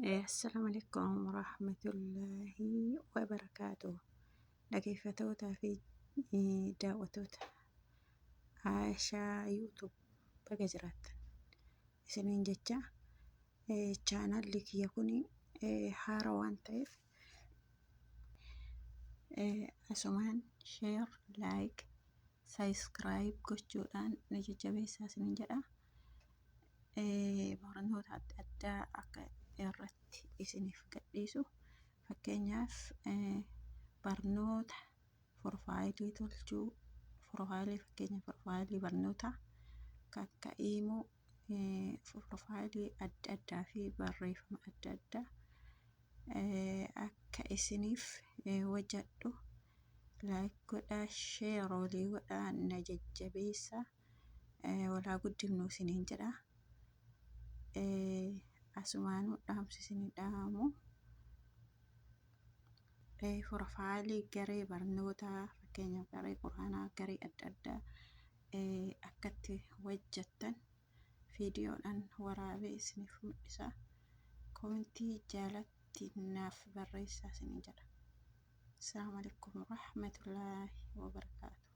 Assalaamu alaikum warahmatullaahi wabarakaatuh. Dhaggeeffattootaa fi daawwattoota Aashaa YouTube, baga jiraattan isiniin jecha. Chaanalli kiyya kun haara waan ta'eef, asumaan share, like, subscribe gochuudhaan na jajjabeessaa isiniin jedha. Barnoota adda addaa akka irratti isiniif gadhiisu, fakkeenyaaf barnoota profile tolchuu, profile, fakkeenya profile barnoota akka imo, profile adda addaa fi barreeffama adda addaa akka isiniif hojjedhu, like godhaa, share walii godhaa, na jajjabeessaa, walaa guddifnu isiniin jedha. Asumaanuu dhaamsi isinii dhaamu, profile garee barnootaa, fakkeenyaaf garee quraanaa, garee adda addaa akkatti hojjettan viidiyoodhaan waraabee isiniif mul'isa. Comment jalatti naaf barreessaa isiniin jedha. Assalaamu alaikum warahmatullaahi wabarakaatuh.